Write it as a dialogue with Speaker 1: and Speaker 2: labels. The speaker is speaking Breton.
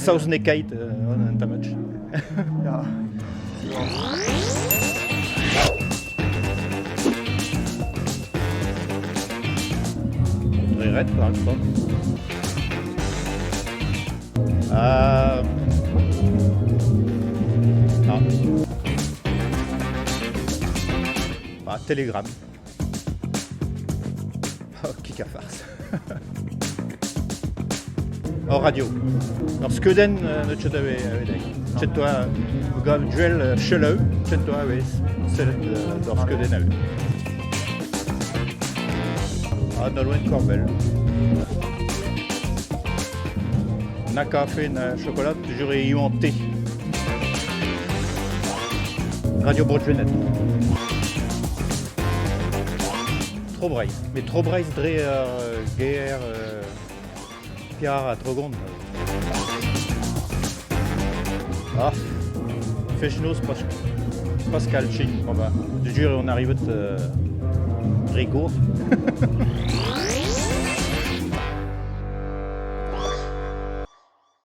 Speaker 1: Saoznekaet an tamatch.
Speaker 2: Ya.
Speaker 1: Dre ret, par exemple. Euh... Non. Ah, Telegram. Oh, kik a farz. Hor radio. Ur skeudenn n'eus ket a Chet toa gant duel selaou, chet toa vez sellet d'ur skeudenn a Ah, Nolwenn Korbel. Na kafe, na chocolat, toujours e en thé. Radio Bro-Gwened. Tro Breizh. Met Tro Breizh dre ar gêr Piar ha Trogon. Ah, fest-noz Pascal Ching. Bon bah, de jure on arrive dre gour.